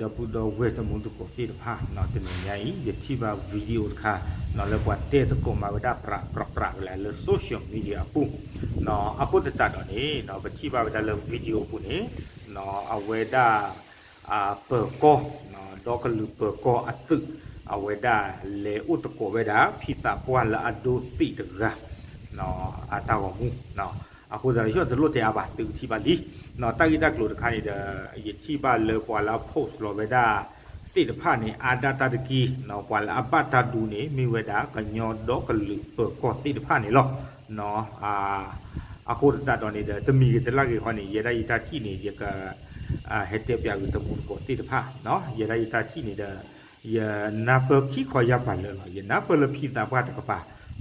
ဒီပုၢ်ဒီဝဲၢ်တမူတကိးသ့ၣ်တဖၣ်, တနံၤညါအံၤ ယထံၣ်ဘၣ် video တခါ လၢပှၤတဲသကိးမၤဝဲဒၣ်ပြးပြးပြးဝဲလၢ social media အပူၤ, အဃိသတးဒီးန့ၣ် ပထံၣ်ဘၣ်ဝဲဒၣ်လၢ video အပူၤန့ၣ် အဝဲဒၣ် ပၢၤကီၢ်, ဒီကလုာ်ပၢၤကီၢ်အသုး အဝဲဒၣ်လဲၤအိၣ်သကိးဝဲဒၣ် ဖံသးပှၢ်လၢအဒိသံးတဂၤ အတၢ်ဂီၤမူ, အဃိသတးဒီး ယတလိၣ်တဲအါဘၣ် သုကထံၣ်ဘၣ်လံ. တၢ်ဂ့ၢ်တၢ်ကျိၤတခါန့ၣ်ဒီး ယထံၣ်ဘၣ်လၢပှၤလၢအ post လီၤဝဲဒၣ်သ့ၣ်တဖၣ်န့ၣ် အါဒၣ်တၢ်တက့ၢ်, ပှၤလၢအဘၣ်တၢ်ဒိန့ၣ် မ့ၢ်ဝဲဒၣ်ကညီဒီကလုာ်ပၢၤကီၢ်သ့ၣ်တဖၣ်န့ၣ်လီၤ. အဃိသတးဒီးန့ၣ်ဒီး တမံၤဂ့ၤတလၢ်ဂ့ၤဃီန့ၣ် ယဲဒၣ်ယတၢ်ထံၣ်န့ၣ် ယက ဟဲတဲပၠးဂ့ၤတမူတကိးသ့ၣ်တဖၣ်, ယဲဒၣ်ယတၢ်ထံၣ်န့ၣ်ဒီး ယနၢ်ပၢၢ်ခံခီယၢ်ပၤလၢာ်လီၤ. ယနၢ်ပၢၢ်လၢဖံသးပှၢ်တကပ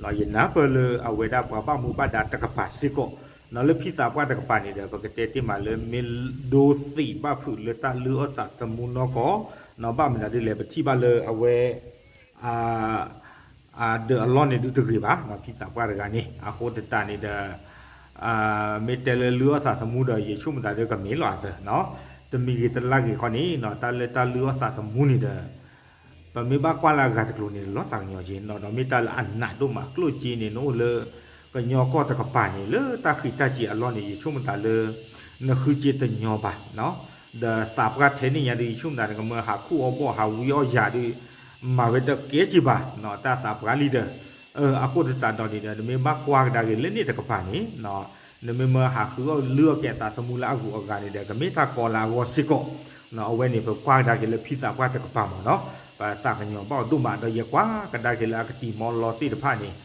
ၤ, ယနၢ်ပၢၢ်လၢအဝဲဒၣ်ပှၤဘၣ်မူဘၣ်ဒါတကပၤစ့ၢ်ကီး, လၢဖံသးပှၢ်တကပၤန့ၣ်ဒီး ပကတဲတ့ၢ်မးလၢမ့ၢ်ဒိသံးဘၣ်ဖုးလၢတၢ်လုၢ်အီၣ်သးသမူနီၢ်ကီၢ်, ဘၣ်မနုၤဒ်လဲၣ် ပထံၣ်ဘၣ်လၢအဝဲ ဒၢးအလီၢ်န့ၣ်ဒုးတဂ့ၤဘၣ်, ဖံသးပှၢ်တဂၤန့ၣ် အဃိသတးန့ၣ်ဒီး မ့ၢ်တဲလၢလုၢ်အီၣ်သးသမူဒီး ယဆိကမိၣ်သးဒီးကမ့ၢ်လီၤအသး, တမံၤဂ့ၤတလၢ်ဂ့ၤဃီန့ၣ် တၢ်လၢတၢ်လုၢ်အီၣ်သးသမူန့ၣ်ဒီး ပမ့ၢ်ဘၣ်ကွၢ်လၢအဂၤတကျိၤန့ၣ် လီၤသးကညီၤက့ၤနီၤ, ဒီးမ့ၢ်တၢ်လၢအနးဒိၣ်မးကျိၣ်စ့န့ၣ် နအိၣ်လၢကညီကီၢ်တကပၤန့ၣ် လၢတၢ်ဃံးတၢ်စ့ၤအလီၢ်န့ၣ် ယဆိကမိၣ်သးလၢ နဃုစ့တညီဘၣ်, ဒီးသးပှၢ်ထဲန့ၣ်ညါဒီး ယဆိကမိၣ်သး နကမၢဟးခူၣ်အီၣ်ဘီၣ် ဟးဝံအီၣ်ယၤဒီး မၤဝဲတကဲက့ၤဘၣ် တၢ်သးပှၢ်လံဒီး, အဃိသတးဒီးန့ၣ်ဒီး နမ့ၢ်ဘၣ်ကွၢ်ကဒါက့ၤလၢန့ၣ်တကပၤန့ၣ် နမ့ၢ်မၢဟးဃုအီၣ်လုၢ်အီၣ်က့ၤအသးသမူလၢအဂုၤအဂၤန့ၣ်ဒီး ကမ့ၢ်တၢ်ကီလၢအဂီၢ်စ့ၢ်ကီး, အဝဲန့ၣ် ပကွၢ်ကဒါက့ၤလၢဖံသးပှၢ်တကပၤမ့ၢ်နီၤ, ပသးကညီၤဘၣ်အီၤဒိၣ်မး ဒီးယကွၢ်ကဒါက့ၤလၢအကတံၤမီလီသ့ၣ်တဖၣ်န့ၣ်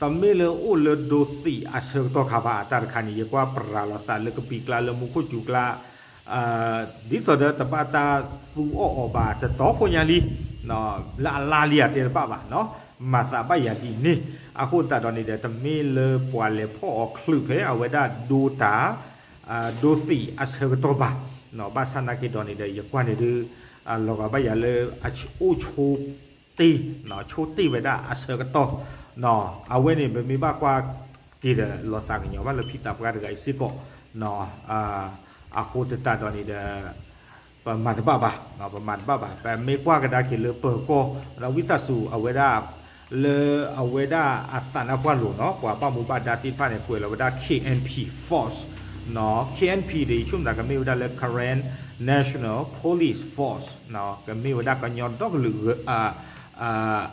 တမ့ၢ်လၢအိၣ်လၢဒိသံးအဆၢကတီၢ်ခါဘၣ် အတၢ်တခါန့ၣ် ယကွၢ်ပြးလီၤသးလၢကပံာ်ကျါလၢမူခိၣ်စူၤကျါ ဒ်သိးဒီးတဘၣ်တၢ်သူအီၣ်အီၤဘၣ် တတီဖိညါလံ, လၢအလါလံအတဲတဘၣ်ဘၣ်, မၤသးဘၣ်ယၤဒ်န့ၣ်, အဃိသတးဒီးန့ၣ်ဒီး တမ့ၢ်လၢပှၤလဲၤဖီၣ်အီၤချုးဖဲအဝဲဒၣ်ဒိတၢ် ဒိသံးအဆၢကတီၢ်ဘၣ်, ဘၣ်ဆၣ်သနာ်က့ဒီးန့ၣ်ဒီး ယကွၢ်န့ၣ်ဒုး လီၤဂာ်ဘၣ်ယၤလၢအအိၣ်ဆိ တ့ၢ်, ဆိတ့ၢ်ဝဲဒၣ်အဆၢကတီၢ်, အဝဲန့ၣ် ပမ့ၢ်ဘၣ်ကွၢ်က့ၤဒီး လီၤသးကညီၤဘၣ်လၢဖံသးပှၢ်တဂၤအံၤစ့ၢ်ကီး, အဃိသတးဒီးန့ၣ်ဒီး ပမၤတဘၣ်ဘၣ်, ပမၤတဘၣ်ဘၣ်, ပမ့ၢ်ကွၢ်ကဒါက့ၤလၢပၢၤကီၢ် ဒီးဝံသးစူၤအဝဲဒၣ် လၢအဝဲဒၣ်အသးနါပှၢ်လိၤနီၤ ပှၤဘၣ်မူဘၣ်ဒါသ့ၣ်တဖၣ်န့ၣ် ကွဲးလီၤဝဲဒၣ် K N P Force, K N P ဒီး ယဆိကမိၣ်သးကမ့ၢ်ဝဲဒၣ်လၢ Karen National Police Force, ကမ့ၢ်ဝဲဒၣ်ကညီဒီကလုာ်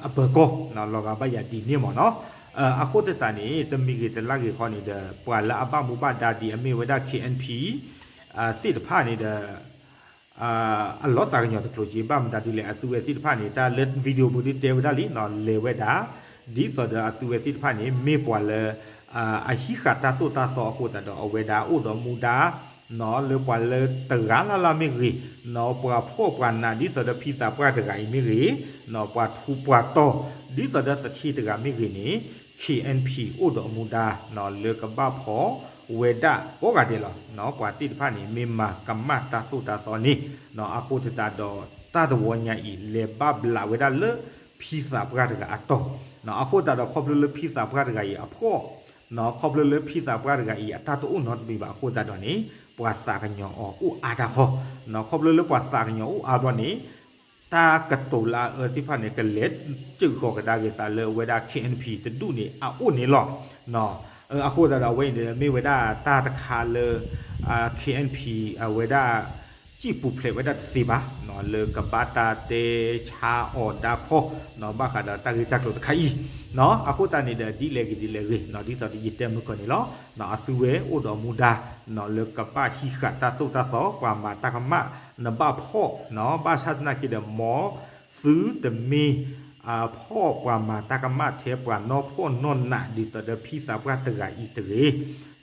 အပၢၤကီၢ် လီၤဂာ်ဘၣ်ယၤဒ်န့ၣ်မ့ၢ်နီၤ, အဃိသတးန့ၣ် တမံၤဂ့ၤတလါဂ့ၤဃီန့ၣ်ဒီး ပှၤလၢအဘၣ်မူဘၣ်ဒါဒ်အမ့ၢ်ဝဲဒၣ် K N P သ့ၣ်တဖၣ်န့ၣ်ဒီး အလီၤသးကညီၤတကျိၤက့ၤ ဘၣ်မတၤဒ်လဲၣ် အသုဝဲသ့ၣ်တဖၣ်န့ၣ် တၢ်လၢ video ပူၤဒုးတဲဝဲဒၣ်လံနီၤ လဲၤဝဲဒၣ် ဒ်သိးဒီးအသုဝဲသ့ၣ်တဖၣ်န့ၣ် မ့ၢ်ပှၤလၢ အဟံးဃာ်တၢ်သိၣ်တၢ်သီအဃိသတးဒီး အဝဲဒၣ်အိၣ်ဒီးမူဒါ လၢပှၤလၢတဂၤလၢ်လၢ်မ့ၢ်ဂ့ၤ, ပှၤဖှီၣ်ပှၤနးဒ်သိးဒီးဖံသးပှၢ်တဂၤအံၤမ့ၢ်ဂ့ၤ, ပှၤထူးပှၤတီၤ ဒ်သိးဒီးသထ့တဂၤမ့ၢ်ဂ့ၤန့ၣ် K N P အိၣ်ဒီးမူဒါ လၢကဘၣ်ဖီၣ်ဝဲဒၣ်ကိးဂၤဒဲးလီၤ. ပှၤသ့ၣ်တဖၣ်န့ၣ် မ့ၢ်မၤကမၣ်တၢ်သိၣ်တၢ်သီန့ၣ် အဃိသတးဒီး တၢ်တဝီညါအံၤ လဲၤဘၣ်ဘျးဝဲဒၣ်လၢဖံသးပှၢ်တဂၤအတီၢ်, အဃိသတးဒီး ခီဖျိလၢဖံသးပှၢ်တဂၤအံၤအဖှီၣ် ခီဖျိလၢဖံသးပှၢ်တဂၤအံၤ အတၢ်တအိၣ်နီတမံၤဘၣ်အဃိသတးဒီးန့ၣ် ပှၤသးကညီၤအီၤအိၣ်အါတၢ်ဃီ, ခီဖျိလၢပှၤသးကညီၤအိၣ်အါဘျီန့ၣ် တၢ်ကတိၤလၢအအၢသ့ၣ်တဖၣ်န့ၣ် ကလဲၤစၢဃီၤကဒါက့ၤသးလၢအဝဲဒၣ် K N P တဒူၣ်န့ၣ် အအိၣ်န့ၣ်လီၤ. အဃိသတးဒီး အဝဲအံၤန့ၣ် မ့ၢ်ဝဲဒၣ်တၢ်တခါလၢ K N P အဝဲဒၣ် စံၣ်ပူၤဖျဲးဝဲဒၣ်တသ့ဘၣ် လၢကဘၣ်တၢ်တဲဆါအီၤဒါခီ ဘၣ်ဃးဒီးတၢ်ဂ့ၢ်တၢ်ကျိၤတခါအံၤ, အဃိသတးန့ၣ်ဒီး ဒ်လဲၣ်ဂ့ၤဒ်လဲၣ်ဂ့ၤ ဒ်သိးယတဲမုၢ်ကီၢ်န့ၣ်လီၤ. အသုဝဲအိၣ်ဒီးမူဒါ လၢကဘၣ်ဟံးဃာ်တၢ်သိၣ်တၢ်သီ ပှၤမၤတၢ်ကမၣ် နဘၣ်ဖှီၣ် ဘၣ်ဆၣ်သနာ်က့ဒီး မ်သုတမ့ၢ် ဖှီၣ်ပှၤမၤတၢ်ကမၣ်ထဲပှၤနီၢ်ဖှီၣ်နီၢ်နး ဒ်သိးဒီးဖံသးပှၢ်တဂၤအံၤတဂ့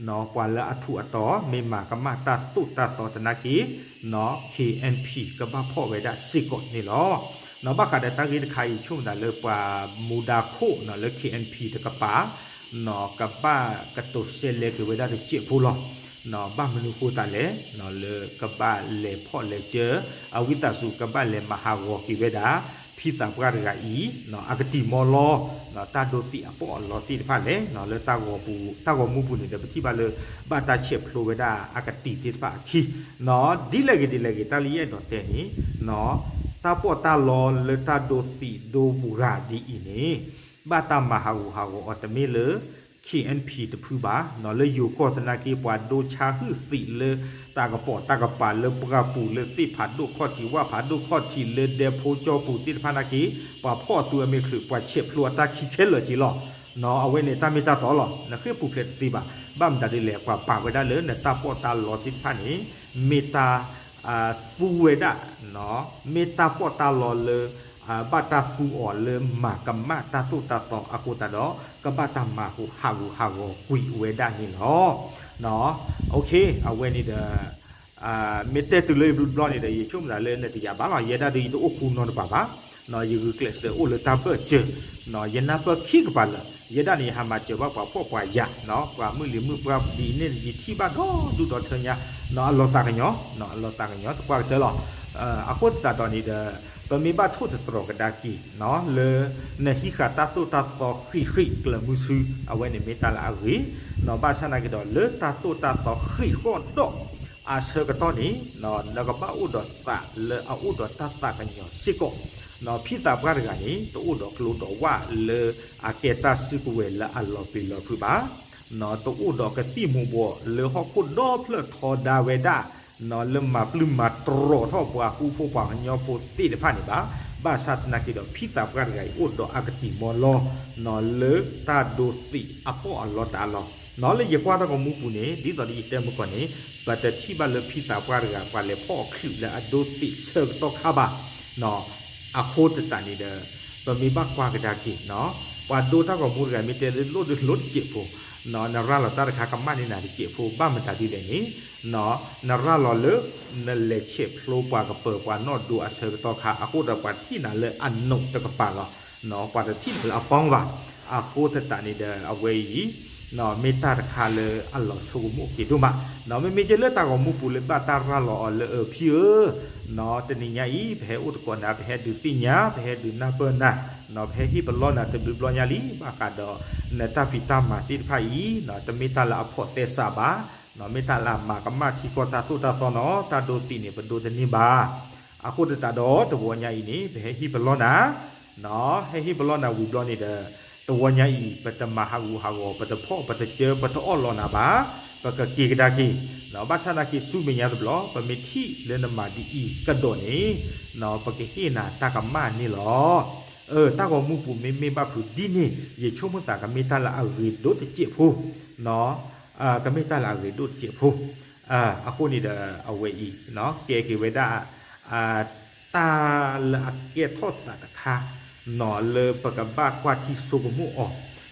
ၤ, ပှၤလၢအထူးအတီၤ မ့ၢ်မၤကမၣ်တၢ်သိၣ်တၢ်သီသနာ်က့ K N P ကဘၣ်ဖှီၣ်ဝဲဒၣ်စ့ၢ်ကီးန့ၣ်လီၤ. ဘၣ်ဃးဒီးတၢ်ဂ့ၢ်တခါအံၤ ဆိကမိၣ်သးလၢပှၤမူဒါခိၣ်လၢ K N P တကပၤ ကဘၣ်ကတိၤဆဲးလဲက့ၤဝဲဒၣ်တစဲးဖိလီၤ. ဘၣ်မနုၤဃိသးလဲၣ် လၢကဘၣ်လဲၤဖီၣ်လဲၤစၢ အဝံသးစူၤကဘၣ်လဲၤမၤဟးဂီၤက့ၤဝဲဒၣ် ဖံ ဖံသးပှၢ်တဂၤအံၤ အကတံၢ်မီလီၤ တၢ်ဒိသံၣ်အပီၢ်အလီသ့ၣ်တဖၣ်လဲၣ် လၢတၢ်ဂီၤမူပူၤန့ၣ်ဒီး ပထံၣ်ဘၣ်လၢ ဘၣ်တၢ်ဆဲးဖျိဝဲဒၣ်အကတံၢ်သ့ၣ်တဖၣ်အခံ ဒ်လဲၣ်ဂ့ၤဒ်လဲၣ်ဂ့ၤ တၢ်လၢယအဲၣ်ဒိးတဲန့ၣ် တၢ်ပီးတၢ်လီလၢတၢ်ဒိသံၣ်ဒိပှၤဒ်အံၤန့ၣ် ဘၣ်တၢ်မၤဟးဂူာ်ဟးဂီၤအီၤတမ့ၢ်လၢ ခ့ၣ်အဲၣ်ပံ တဖုဘၣ် လၢယိၤကီၢ်သနာ်က့ ပှၤဒိဆါဟုၣ်သံးလၢ တၢ်ကပိာ်တၢ်ကပၤလၢပှၢ်ပူၤလၢသ့ၣ်ဖးဒိၣ်ခီၣ်ထံးဝၣ်ဖးဒိၣ်ခီၣ်ထံးလၢဒဲဖိကၠီပူၤသ့ၣ်တဖၣ်နာ်က့ ပှၤဖီၣ်အသုးအမ့ၢ်ချုး ပှၤဆဲးဖျိအတၢ်ခံခဲလၢာ်က့လီၤ. အဝဲန့ၣ်တၢ်မ့ၢ်တၢ်တီလီၤ နဃ့ၢ်ပူၤဖျဲးတသ့ဘၣ်. ဘၣ်မတၤဒ်လဲၣ် ပှၤပာ်ဝဲဒၣ်လၢ နတၢ်ပီးတၢ်လီသ့ၣ်တဖၣ်န့ၣ် မ့ၢ်တၢ် သူဝဲဒၣ် မ့ၢ်တၢ်ပီးတၢ်လီလၢ ဘၣ်တၢ်သူအီၤလၢမၤကမၣ်တၢ်သိၣ်တၢ်သီအဃိသတးဒီး ကဘၣ်တၢ်မၤဟးဂူာ်ဟးဂီၤကွံာ်ဝဲဒၣ်န့ၣ်လီၤ. အဝဲန့ၣ်ဒီး မ့ၢ်တဲတုၤလၢဘျီဘျီန့ၣ်ဒီး ယဆိကမိၣ်သးလၢနတယာ်ဘၣ်လီၤ. ယဲဒၣ်ဒ်အံၤတအိၣ်ဃူနီတပၤဘၣ်. ယဂုာ်ကျဲးစၢးအိၣ်လၢတၢ်ဘၢၣ်စၢၤ, ယနၢ်ပၢၢ်ခံကပၤလၢာ်, ယဲဒၣ်န့ၣ် ယဟးမၤစၢၤဘၣ်ပှၤဖှီၣ်ပှၤယာ်, ပှၤမုၢ်လံၤမုၢ်ပှၢ်ဒ်အံၤန့ၣ် ယထံၣ်ဘၣ်ဒီဒူၣ်ဒီထၢညါ, အလီၤသးကညီၤ, အလီၤသးကညီၤသပှၢ်ကတၢၢ်လီၤ. အဃိသတးဒီးန့ၣ်ဒီး ပမ့ၢ်ဘၣ်ထိၣ်သတြီၤကဒါက့ၤ လၢ နဟံးဃာ်တၢ်သိၣ်တၢ်သီဃံးဃံးကျၢၤမုဆူ အဝဲန့ၣ်မ့ၢ်တၢ်လၢအဂ့ၤ, ဘၣ်ဆၣ်နာ်က့ဒီး လၢတၢ်သိၣ်တၢ်သီဃံးဃီၣ်ဒီး အဆၢကတီၢ်န့ၣ် နကဘၣ်အိၣ်ဒီးသးလၢအအိၣ်ဒီးတၢ်သးကညီၤစ့ၢ်ကီး, ဖံသးပှၢ်တဂၤန့ၣ် တအိၣ်ဒီးကျိဒီးဝၣ်လၢအကဲတၢ်စုကဝဲၤလၢအလီၤပျံၤလီၤဖုးဘၣ်, တအိၣ်ဒီးကသံၣ်မူၤဘှီးလၢဟီၣ်ခိၣ်ဒီဖျၢၣ်ထီဒါဝဲဒၣ် လၢမၤပျုၢ်မၤတြီၤထီၣ်ပှၤဃူဖိပှၤကညီဖိသ့ၣ်တဖၣ်န့ၣ်ဘၣ်. ဘၣ်ဆၣ်သနာ်က့ဒီး ဖံသးပှၢ်တဂၤအံၤ အိၣ်ဒီးအကတံၢ်မီလီ လၢတၢ်ဒိသံၣ်အပီၢ်အလီတၢ်အလီၢ်, လၢယကွၢ်တၢ်ဂီၤမူပူၤန့ၣ် ဒ်သိးဒီးယတဲမုၢ်ကီၢ်န့ၣ် ပတထံၣ်ဘၣ်လၢဖံသးပှၢ်တဂၤ ပှၤလဲၤဖီၣ်အီၤချုးလၢအဒိသံၣ်ဆၢကတီၢ်ခါဘၣ်. အဃိသတးန့ၣ်ဒီး ပမ့ၢ်ဘၣ်ကွၢ်ကဒါက့ၤ ပှၤဒိတၢ်ဂီၤမူတဂၤ မ့ၢ်တဲလၢလိၣ်ဒိလိၣ်တစဲးဖိ, နရၤလီၤတၢ်တခါကမၣ်န့ၢ်နၤတစဲးဖိ ဘၣ်မတၤဒ်လဲၣ်န့ၣ် နရၤလီၤလၢ နလဲၤဆဲးဖျိပှၤကပၢၤပှၤနီၢ်ဒိအဆၢကတီၢ်ခါ အဃိဒီးပှၤထံၣ်နၤလၢအနိးတကပၤလီၤ. ပှၤတထံၣ်နၤလၢအပီၢ်ဘၣ်. အဃိသတးန့ၣ်ဒီး အဝဲအံၤ မ့ၢ်တၢ်တခါလၢအလီၤဆိကမိၣ်က့ၤဒိၣ်မး, မ့မ့ၢ်ကဲလၢတၢ်ဂီၤမူပူၤလၢဘၣ်တၢ်ရၤလီၤအီၤလၢအဖံဧၢ, တနံၤညါအံၤ ပဟဲအိၣ်သကိးနၤ ပဟဲဒုးသ့ၣ်ညါ ပဟဲဒုးနၢ်ပၢၢ်နၤ, ပဟဲဟ့ၣ်ပလီၢ်နၤတဘျုးဘျီညါလံ ဘၣ်ဃးဒီး နတၢ်ဖံးတၢ်မၤသ့ၣ်တဖၣ်အံၤ တမ့ၢ်တၢ်လၢအဖိးသဲစးဘၣ်, မ့ၢ်တၢ်လၢအမၤကမၣ်ထံကီၢ်တၢ်သိၣ်တၢ်သီနီၤ တၢ်ဒိသံၣ်န့ၣ် ပဒိတန့ၢ်ဘၣ်. အဃိသတးဒီး တဝီညါအံၤန့ၣ် ပဟဲဟ့ၣ်ပလီၢ်နၤ ဟဲဟ့ၣ်ပလီၢ်နၤဝံၤဘျီန့ၣ်ဒီး တဝီညါအံၤ ပတမၤဟးဂူာ်ဟးဂီၤ ပတဖီၣ်ပတစၢ ပတအီၣ်လီၤနၤဘၣ်, ပကက့ၤကဒါက့ၤ, ဘၣ်ဆၣ်သနာ်က့ ဆူမဲာ်ညါတဘျီ ပမ့ၢ်ထံၣ်လၢနမၤဒ်အံၤကဒီးန့ၣ် ပကဟ့ၣ်နၤတၢ်ကမၣ်န့ၣ်လီၤ. တၢ်ဂီၤမူပူၤမ့မ့ၢ်ဘၣ်ဖုးဒ်န့ၣ် ယဆိကမိၣ်သးကမ့ၢ်တၢ်လၢအဂ့ၤဒိၣ်တစဲးဖိ ကမ့ၢ်တၢ်လၢအဂ့ၤဒိၣ်တစဲးဖိ, အဃိန့ၣ်ဒီး အဝဲအံၤ ကဲက့ၤဝဲဒၣ် တၢ်လၢအကဲထီၣ်သးတခါ လၢပကဘၣ်ကွၢ်ထံဆိကမိၣ်အီၤ,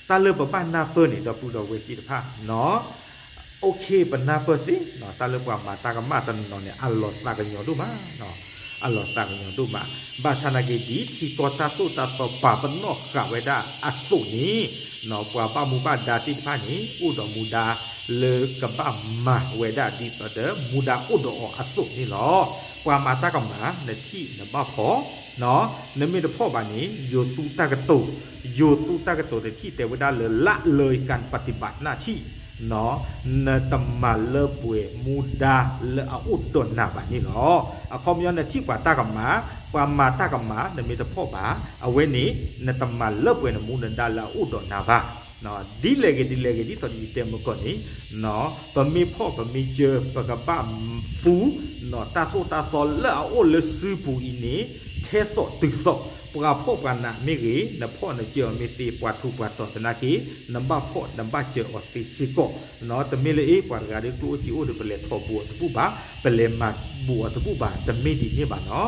တၢ်လၢပဘၣ်နၢ်ပၢၢ်န့ၣ် ဒီပုၢ်ဒီဝဲၢ်သ့ၣ်တဖၣ် OK ပနၢ်ပၢၢ်သ့ တၢ်လၢပှၤမၤတၢ်ကမၣ်တနီၤနီၤန့ၣ် အလီၤသးကညီၤဒိၣ်မး, အလီၤသးကညီၤဒိၣ်မး, ဘၣ်ဆၣ်သနာ်က့ ဒ်ထံကီၢ်တၢ်သိၣ်တၢ်သီပာ်ပနီၣ်ဃာ်ဝဲဒၣ်အသိးန့ၣ် ပှၤဘၣ်မူဘၣ်ဒါသ့ၣ်တဖၣ်န့ၣ် အိၣ်ဒီးမူဒါလၢကဘၣ်မၤဝဲဒၣ်ဒ်သိးဒီး မူဒါအိၣ်ဒီးအီၤအသိးန့ၣ်လီၤ. ပှၤမၤတၢ်ကမၣ် နထံၣ်နဘၣ်ဖီၣ်, နမ့ၢ်တဖီၣ်ဘၣ်န့ၣ် ယိၤသူတၢ်ကတိၤ, ယိၤသူတၢ်ကတိၤတထံၣ်တဲဝဲဒၣ်လၢ ละเลยการปฏิบัติหน้าที่ နတမၤလၢပှဲၤမူဒါလၢအအိၣ်ဒီးနၤဘၣ်န့ၣ်လီၤ. အခီပညီနထံၣ်ပှၤတၢ်ကမၣ်, ပှၤမၤတၢ်ကမၣ် နမ့ၢ်တဖီၣ်ဘၣ်, အဝဲန့ၣ် နတမၤလၢပှဲၤနမူနဒါလၢအအိၣ်ဒီးနၤဘၣ်. ဒ်လဲၣ်ဂ့ၤဒ်လဲၣ်ဂ့ၤ ဒ်သိးယတဲမုၢ်ကီၢ်န့ၣ် ပမ့ၢ်ဖီၣ်ပမ့ၢ်စၢ ပကဘၣ်သူ တၢ်သိၣ်တၢ်သီလၢအအိၣ်လၢစုပူၤအံၤန့ၣ် ထဲသိးတုၤသိး, ပှၤဖှီၣ်ပှၤနးမ့ၢ်ဂ့ၤ, နဖီၣ်နစၢအီၤမ့ၢ်သ့ ပှၤထူးပှၤတီၤသနာ်က့ နဘၣ်ဖီၣ်နဘၣ်စၢအီၤသ့စ့ၢ်ကီး, တမ့ၢ်လၢအ့ၣ် ပှၤတဂၤဒီးကျိၣ်အိၣ်စ့အိၣ်ဒီး ပလဲၤထီၣ်ဘူးအီၤတဘူၣ်ဘၣ်, ပလဲၤမၤဘူးအီၤတဘူၣ်ဘၣ်, တမ့ၢ်ဒ်န့ၣ်ဘၣ်နီၤ.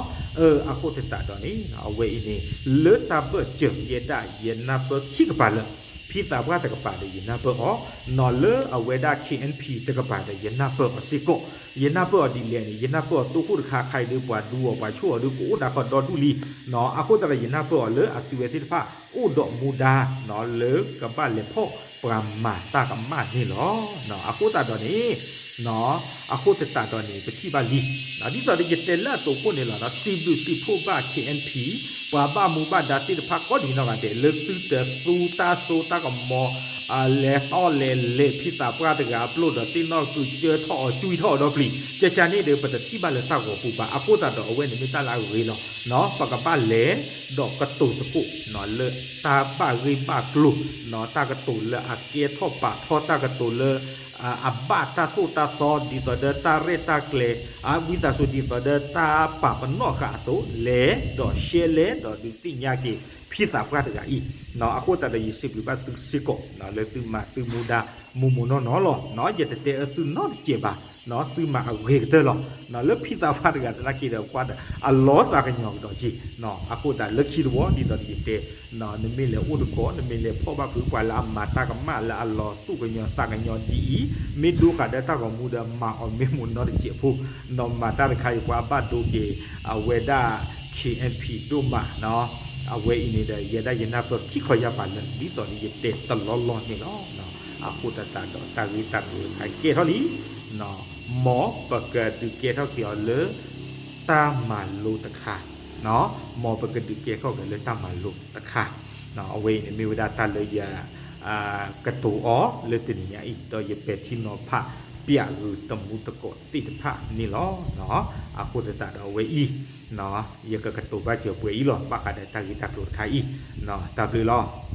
အဃိသတးဒီးန့ၣ် အဝဲအံၤန့ၣ် လၢတၢ်ဘၢၣ်စၢၤယဲဒၣ် ယနၢ်ပၢၢ်ခံကပၤလၢာ်, ဖံသးပှၢ်တကပၤဒီးယနၢ်ပၢၢ်အီၤ, နီၤလၢအဝဲဒၣ် ခ့ၣ်အဲၣ်ပံ တကပၤဒီးယနၢ်ပၢၢ်အီၤစ့ၢ်ကီး, ယနၢ်ပၢၢ်အီၤဒ်လဲၣ်န့ၣ် ယနၢ်ပၢၢ်အီၤတိခိၣ်တခါခါအံၤဒီး ပှၤဒူအီၤပှၤဆိၣ်အီၤဒီး ကအိၣ်ဒၣ်ခီဒီဒူၣ်လံ, အဃိသတးဒီးယနၢ်ပၢၢ်အီၤလၢအသုဝဲသ့ၣ်တဖၣ် အိၣ်ဒီးမူဒါ လၢကဘၣ်လဲၤဖီၣ်ပှၤမၤတၢ်ကမၣ်န့ၣ်လီၤ. အဃိသတးဒီးန့ၣ် အဃိသတးဒီးန့ၣ် ပထံၣ်ဘၣ်လံ, ဒ်သိးဒီးယတဲလၢအတိာ်ခိၣ်န့ၣ်လီၤ, စံးဘျုးစံးဖှိၣ်ဘၣ် ခ့ၣ်အဲၣ်ပံၣ် ပှၤဘၣ်မူဘၣ်ဒါသ့ၣ်တဖၣ်ကိးဒံနီၢ်ဂၤဒဲး လၢသုတသူတၢ်စိတၢ်ကမီၤ လဲၤတီၢ်လဲၤလဲၤဖံသးပှၢ်တဂၤအပျိၢ်ဒီး သ့ၣ်နီၣ်ကုာ်ကၢထီၣ်အီၤ ကွံထီၣ်အီၤဒီပျံၤ, ကကန့ၣ်ဒီး ပတထံၣ်ဘၣ်လၢတၢ်ဂီၤပူၤဘၣ်. အဃိသတးဒီးအဝဲန့ၣ်မ့ၢ်တၢ်လၢအဂ့ၤလီၤ. ပကဘၣ်လဲၤဒီးကတိၤသကိး လၢတၢ်ဘၣ်ဂ့ၢ်ဘၣ်ကျိၤ, တၢ်ကတိၤလၢအကဲထီၣ်ပာ်ထီၣ် တၢ်ကတိၤလၢ အဘၣ်တၢ်သိၣ်တၢ်သီ ဒ်သိးဒီးတၢ်ရဲၣ်တၢ်ကျဲၤ ဝံသးစူၤဒ်သိးဒီးတၢ်ပာ်ပနီၣ်ဃာ်အသိး လဲၤဒီး share လဲၤဒီးဒုးသ့ၣ်ညါက့ၤ ဖံသးပှၢ်တဂၤအံၤ, အဃိသတးဒီးယစံးဘျုးဘၣ်သုစ့ၢ်ကီး လၢသုမၤသုမူဒါ မူမူနီၢ်နီၢ်လီၤ. ယတတဲအၢသုနီတစဲးဘၣ်, သုမၤအဂ့ၤကတၢၢ်လီၤ. လၢဖံသးပှၢ်တဂၤသနာ်က့ဒီး ပှၤအလီၤသးကညီၤကဒီးယံၤ, အဃိသတးလၢခံတဝီဒ်သိးဒီးယတဲ နမ့ၢ်လဲၤအိၣ်တကိး နမ့ၢ်လဲၤဖီၣ်ဘၣ်ဖုးပှၤလၢအမၤတၢ်ကမၣ်လၢအလီၤသူၣ်ကညီၤသးကညီၤဒ်အံၤ, မ့ၢ်ဒိဃာ်ဒီးတၢ်ဂီၤမူဒီး မၤအီၤမ့ၢ်မူနီတစဲးဖိ, မၤတၢ်တခါအံၤ ပှၤဘၣ်ဒိက့ၤ အဝဲဒၣ် ခ့ၣ်အဲၣ်ပံၣ် ဒိၣ်မး, အဝဲအံၤန့ၣ်ဒီး ယဲဒၣ်ယနၢ်ပၢၢ်ခံခီယၢ်ပာ်လၢ ဒ်သိးဒီးယတဲတလီၢ်လီၢ်န့ၣ်လီၤ. အဃိသတးဒီးတၢ်ဂ့ၢ်တၢ်ကျိၤတခါအံၤကဲထီၣ်လံ, မ်ပကဒုးကဲထီၣ်က့ၤအီၤလၢ တၢ်မၤလိတခါ, မ်ပကဒုးကဲထီၣ်က့ၤလၢတၢ်မၤလိတခါ, အဝဲအံၤန့ၣ်မ့ၢ်ဝဲဒၣ်တၢ်လၢယ ကတိၤအီၤလၢတနံၤညါအံၤ ဒီးယပဲာ်ထံနီၤဖးပျးဂုာ်တမူသကိးသ့ၣ်တဖၣ်န့ၣ်လီၤ. အဃိသတးဒီးအဝဲအံၤ ယကကတိၤဘၣ်စၢၤပှဲၤအံၤလီၤ ဘၣ်ဃးဒီးတၢ်ဂ့ၢ်တၢ်ကျိၤတခါအံၤ, တၢ်ဘျုးလီၤ.